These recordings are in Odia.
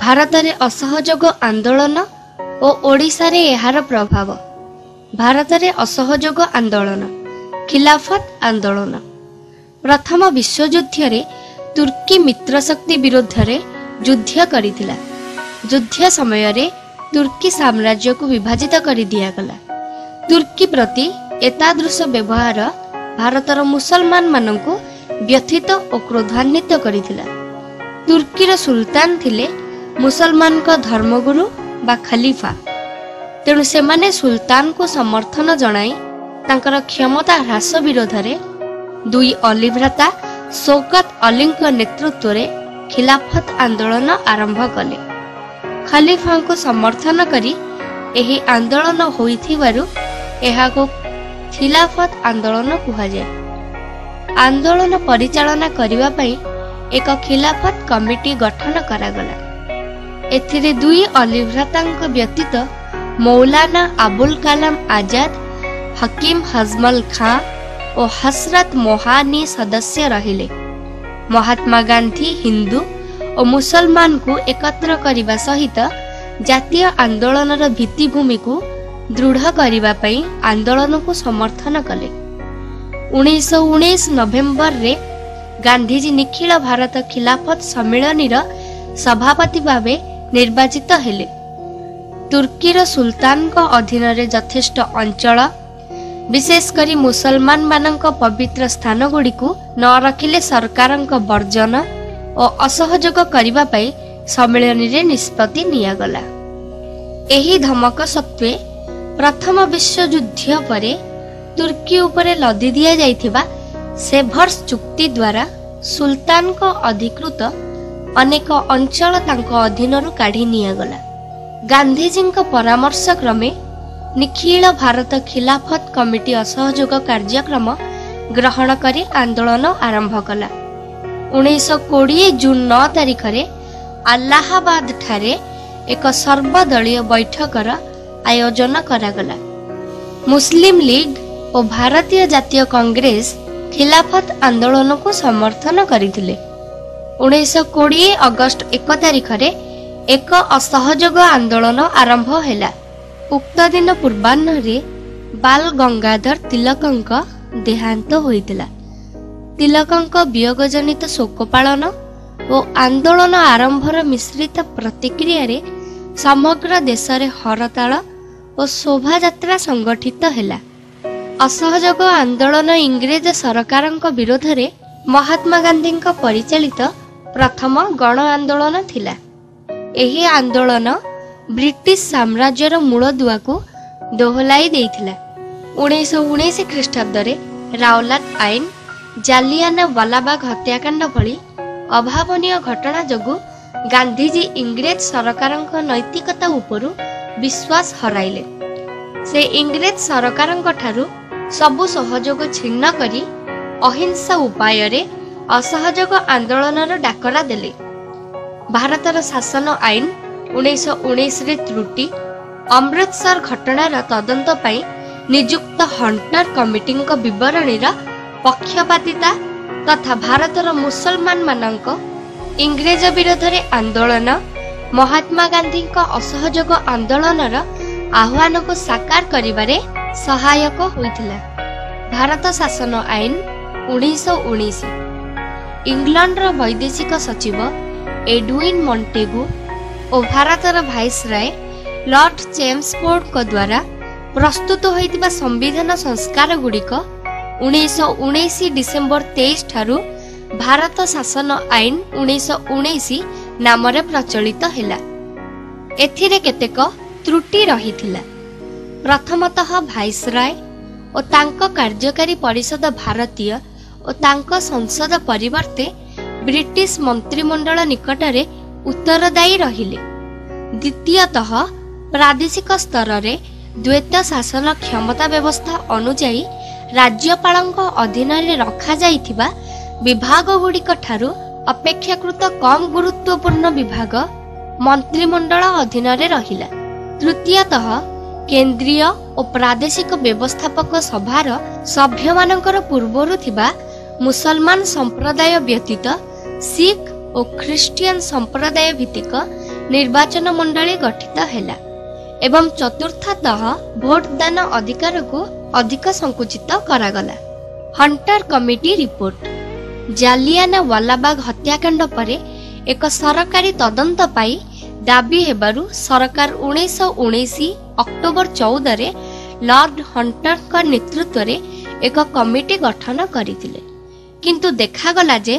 ଭାରତରେ ଅସହଯୋଗ ଆନ୍ଦୋଳନ ଓ ଓଡ଼ିଶାରେ ଏହାର ପ୍ରଭାବ। ଭାରତରେ ଅସହଯୋଗ ଆନ୍ଦୋଳନ, ଖିଲାଫତ ଆନ୍ଦୋଳନ। ପ୍ରଥମ ବିଶ୍ୱଯୁଦ୍ଧରେ ତୁର୍କୀ ମିତ୍ରଶକ୍ତି ବିରୁଦ୍ଧରେ ଯୁଦ୍ଧ କରିଥିଲା। ଯୁଦ୍ଧ ସମୟରେ ତୁର୍କୀ ସାମ୍ରାଜ୍ୟକୁ ବିଭାଜିତ କରି ଦିଆଗଲା। ତୁର୍କୀ ପ୍ରତି ଏତାଦୃଶ ବ୍ୟବହାର ଭାରତର ମୁସଲମାନମାନଙ୍କୁ ବ୍ୟଥିତ ଓ କ୍ରୋଧାନ୍ୱିତ କରିଥିଲା। ତୁର୍କୀର ସୁଲତାନ ଥିଲେ ମୁସଲମାନଙ୍କ ଧର୍ମଗୁରୁ ବା ଖଲିଫା। ତେଣୁ ସେମାନେ ସୁଲତାନଙ୍କୁ ସମର୍ଥନ ଜଣାଇ ତାଙ୍କର କ୍ଷମତା ହ୍ରାସ ବିରୋଧରେ ଦୁଇ ଅଲିଭ୍ରାତା ଶୌକତ ଅଲିଙ୍କ ନେତୃତ୍ୱରେ ଖିଲାଫତ ଆନ୍ଦୋଳନ ଆରମ୍ଭ କଲେ। ଖଲିଫାଙ୍କୁ ସମର୍ଥନ କରି ଏହି ଆନ୍ଦୋଳନ ହୋଇଥିବାରୁ ଏହାକୁ ଖିଲାଫତ ଆନ୍ଦୋଳନ କୁହାଯାଏ। ଆନ୍ଦୋଳନ ପରିଚାଳନା କରିବା ପାଇଁ ଏକ ଖିଲାଫତ କମିଟି ଗଠନ କରାଗଲା। ଏଥିରେ ଦୁଇ ଅଲିଭ୍ରାତାଙ୍କ ବ୍ୟତୀତ ମୌଲାନା ଆବୁଲ କାଲାମ ଆଜାଦ, ହକିମ ହଜମଲ ଖାଁ ଓ ହସରତ ମୋହାନୀ ସଦସ୍ୟ ରହିଲେ। ମହାତ୍ମା ଗାନ୍ଧୀ ହିନ୍ଦୁ ଓ ମୁସଲମାନକୁ ଏକତ୍ର କରିବା ସହିତ ଜାତୀୟ ଆନ୍ଦୋଳନର ଭିତ୍ତିଭୂମିକୁ ଦୃଢ଼ କରିବା ପାଇଁ ଆନ୍ଦୋଳନକୁ ସମର୍ଥନ କଲେ। 1919 ନଭେମ୍ବରରେ ଗାନ୍ଧିଜୀ ନିଖିଳ ଭାରତ ଖିଲାଫତ ସମ୍ମିଳନୀର ସଭାପତି ଭାବେ ନିର୍ବାଚିତ ହେଲେ। ତୁର୍କୀର ସୁଲତାନଙ୍କ ଅଧୀନରେ ଯଥେଷ୍ଟ ଅଞ୍ଚଳ, ବିଶେଷ କରି ମୁସଲମାନମାନଙ୍କ ପବିତ୍ର ସ୍ଥାନଗୁଡ଼ିକୁ ନ ରଖିଲେ ସରକାରଙ୍କ ବର୍ଜନ ଓ ଅସହଯୋଗ କରିବା ପାଇଁ ସମ୍ମିଳନୀରେ ନିଷ୍ପତ୍ତି ନିଆଗଲା। ଏହି ଧମକ ସତ୍ତ୍ୱେ ପ୍ରଥମ ବିଶ୍ୱଯୁଦ୍ଧ ପରେ ତୁର୍କୀ ଉପରେ ଲଦି ଦିଆଯାଇଥିବା ସେଭର୍ସ ଚୁକ୍ତି ଦ୍ୱାରା ସୁଲତାନଙ୍କ ଅଧିକୃତ ଅନେକ ଅଞ୍ଚଳ ତାଙ୍କ ଅଧୀନରୁ କାଢ଼ି ନିଆଗଲା। ଗାନ୍ଧିଜୀଙ୍କ ପରାମର୍ଶ କ୍ରମେ ନିଖିଳ ଭାରତ ଖିଲାଫତ କମିଟି ଅସହଯୋଗ କାର୍ଯ୍ୟକ୍ରମ ଗ୍ରହଣ କରି ଆନ୍ଦୋଳନ ଆରମ୍ଭ କଲା। 1920 ଜୁନ୍ 9 ତାରିଖରେ ଆଲାହାବାଦଠାରେ ଏକ ସର୍ବଦଳୀୟ ବୈଠକର ଆୟୋଜନ କରାଗଲା। ମୁସଲିମ ଲିଗ୍ ଓ ଭାରତୀୟ ଜାତୀୟ କଂଗ୍ରେସ ଖିଲାଫତ ଆନ୍ଦୋଳନକୁ ସମର୍ଥନ କରିଥିଲେ। 1920 ଅଗଷ୍ଟ 1 ତାରିଖରେ ଏକ ଅସହଯୋଗ ଆନ୍ଦୋଳନ ଆରମ୍ଭ ହେଲା। ଉକ୍ତ ଦିନ ପୂର୍ବାହ୍ନରେ ବାଲ ଗଙ୍ଗାଧର ତିଲକଙ୍କ ଦେହାନ୍ତ ହୋଇଥିଲା। ତିଲକଙ୍କ ବିୟୋଗଜନିତ ଶୋକ ପାଳନ ଓ ଆନ୍ଦୋଳନ ଆରମ୍ଭର ମିଶ୍ରିତ ପ୍ରତିକ୍ରିୟାରେ ସମଗ୍ର ଦେଶରେ ହରତାଳ ଓ ଶୋଭାଯାତ୍ରା ସଂଗଠିତ ହେଲା। ଅସହଯୋଗ ଆନ୍ଦୋଳନ ଇଂରେଜ ସରକାରଙ୍କ ବିରୋଧରେ ମହାତ୍ମା ଗାନ୍ଧୀଙ୍କ ପରିଚାଳିତ ପ୍ରଥମ ଗଣ ଆନ୍ଦୋଳନ ଥିଲା। ଏହି ଆନ୍ଦୋଳନ ବ୍ରିଟିଶ ସାମ୍ରାଜ୍ୟର ମୂଳଦୁଆକୁ ଦୋହଲାଇ ଦେଇଥିଲା। 1919 ଖ୍ରୀଷ୍ଟାବ୍ଦରେ ରାଓଲାତ ଆଇନ, ଜାଲିଆନା ୱାଲାବାଗ ହତ୍ୟାକାଣ୍ଡ ଭଳି ଅଭାବନୀୟ ଘଟଣା ଯୋଗୁଁ ଗାନ୍ଧିଜୀ ଇଂରେଜ ସରକାରଙ୍କ ନୈତିକତା ଉପରୁ ବିଶ୍ୱାସ ହରାଇଲେ। ସେ ଇଂରେଜ ସରକାରଙ୍କ ଠାରୁ ସବୁ ସହଯୋଗ ଛିନ୍ନ କରି ଅହିଂସା ଉପାୟରେ ଅସହଯୋଗ ଆନ୍ଦୋଳନର ଡାକରା ଦେଲେ। ଭାରତର ଶାସନ ଆଇନ 1919ରେ ତ୍ରୁଟି, ଅମୃତସର ଘଟଣାର ତଦନ୍ତ ପାଇଁ ନିଯୁକ୍ତ ହଣ୍ଟର କମିଟିଙ୍କ ବିବରଣୀର ପକ୍ଷପାତିତା ତଥା ଭାରତର ମୁସଲମାନମାନଙ୍କ ଇଂରେଜ ବିରୋଧରେ ଆନ୍ଦୋଳନ ମହାତ୍ମା ଗାନ୍ଧୀଙ୍କ ଅସହଯୋଗ ଆନ୍ଦୋଳନର ଆହ୍ୱାନକୁ ସାକାର କରିବାରେ ସହାୟକ ହୋଇଥିଲା। ଭାରତ ଶାସନ ଆଇନ 1919 ଇଂଲଣ୍ଡର ବୈଦେଶିକ ସଚିବ ଏଡୱିନ୍ ମଣ୍ଟେଗୁ ଓ ଭାରତର ଭାଇସରାୟ ଲର୍ଡ ଚେମ୍ସଫୋର୍ଡଙ୍କ ଦ୍ୱାରା ପ୍ରସ୍ତୁତ ହୋଇଥିବା ସମ୍ବିଧାନ ସଂସ୍କାରଗୁଡ଼ିକ 1919 ଡିସେମ୍ବର 23 ଠାରୁ ଭାରତ ଶାସନ ଆଇନ 1919 ନାମରେ ପ୍ରଚଳିତ ହେଲା। ଏଥିରେ କେତେକ ତ୍ରୁଟି ରହିଥିଲା। ପ୍ରଥମତଃ ଭାଇସରାୟ ଓ ତାଙ୍କ କାର୍ଯ୍ୟକାରୀ ପରିଷଦ ଭାରତୀୟ ଓ ତାଙ୍କ ସଂସଦ ପରିବର୍ତ୍ତେ ବ୍ରିଟିଶ ମନ୍ତ୍ରିମଣ୍ଡଳ ନିକଟରେ ଉତ୍ତରଦାୟୀ ରହିଲେ। ଦ୍ୱିତୀୟତଃ ପ୍ରାଦେଶିକ ସ୍ତରରେ ଦ୍ୱୈତ ଶାସନ କ୍ଷମତା ବ୍ୟବସ୍ଥା ଅନୁଯାୟୀ ରାଜ୍ୟପାଳଙ୍କ ଅଧୀନରେ ରଖାଯାଇଥିବା ବିଭାଗଗୁଡ଼ିକ ଠାରୁ ଅପେକ୍ଷାକୃତ କମ୍ ଗୁରୁତ୍ୱପୂର୍ଣ୍ଣ ବିଭାଗ ମନ୍ତ୍ରିମଣ୍ଡଳ ଅଧୀନରେ ରହିଲା। ତୃତୀୟତଃ କେନ୍ଦ୍ରୀୟ ଓ ପ୍ରାଦେଶିକ ବ୍ୟବସ୍ଥାପକ ସଭାର ସଭ୍ୟମାନଙ୍କର ପୂର୍ବରୁ ଥିବା ମୁସଲମାନ ସମ୍ପ୍ରଦାୟ ବ୍ୟତୀତ ଶିଖ ଓ ଖ୍ରୀଷ୍ଟିଆନ ସମ୍ପ୍ରଦାୟ ଭିତ୍ତିକ ନିର୍ବାଚନ ମଣ୍ଡଳୀ ଗଠିତ ହେଲା ଏବଂ ଚତୁର୍ଥତଃ ଭୋଟଦାନ ଅଧିକାରକୁ ଅଧିକ ସଂକୁଚିତ କରାଗଲା। Hunter committee report. Jallianwala Bagh ହତ୍ୟାକାଣ୍ଡ ପରେ ଏକ ସରକାରୀ ତଦନ୍ତ ପାଇଁ ଦାବି ହେବାରୁ ସରକାର 1919 ଅକ୍ଟୋବର 14ରେ ଲର୍ଡ ହଣ୍ଟରଙ୍କ ନେତୃତ୍ୱରେ ଏକ କମିଟି ଗଠନ କରିଥିଲେ। କିନ୍ତୁ ଦେଖାଗଲା ଯେ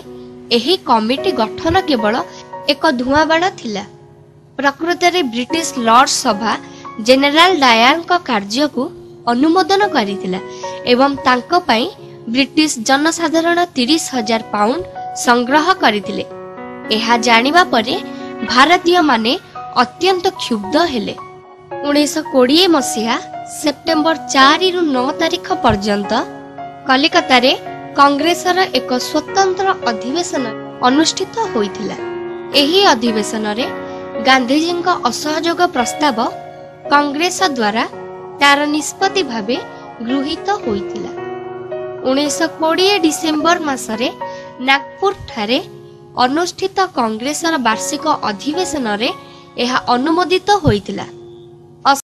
ଏହି କମିଟି ଗଠନ କେବଳ ଏକ ଧୂଆଁବାଣ ଥିଲା। ପ୍ରକୃତରେ ବ୍ରିଟିଶ ଲର୍ଡ ସଭା ଜେନେରାଲ ଡାୟାରଙ୍କ କାର୍ଯ୍ୟକୁ ଅନୁମୋଦନ କରିଥିଲା ଏବଂ ତାଙ୍କ ପାଇଁ ବ୍ରିଟିଶ ଜନସାଧାରଣ 30,000 ପାଉଣ୍ଡ ସଂଗ୍ରହ କରିଥିଲେ। ଏହା ଜାଣିବା ପରେ ଭାରତୀୟମାନେ ଅତ୍ୟନ୍ତ କ୍ଷୁବ୍ଧ ହେଲେ। 1920 ମସିହା ସେପ୍ଟେମ୍ବର 4ରୁ 9 ତାରିଖ ପର୍ଯ୍ୟନ୍ତ କଲିକତାରେ କଂଗ୍ରେସର ଏକ ସ୍ୱତନ୍ତ୍ର ଅଧିବେଶନ ଅନୁଷ୍ଠିତ ହୋଇଥିଲା। ଏହି ଅଧିବେଶନରେ ଗାନ୍ଧିଜୀଙ୍କ ଅସହଯୋଗ ପ୍ରସ୍ତାବ କଂଗ୍ରେସ ଦ୍ୱାରା ତାର ନିଷ୍ପତ୍ତି ଭାବେ ଗୃହୀତ ହୋଇଥିଲା। 1920 ଡିସେମ୍ବର ମାସରେ ନାଗପୁରଠାରେ ଅନୁଷ୍ଠିତ କଂଗ୍ରେସର ବାର୍ଷିକ ଅଧିବେଶନରେ ଏହା ଅନୁମୋଦିତ ହୋଇଥିଲା।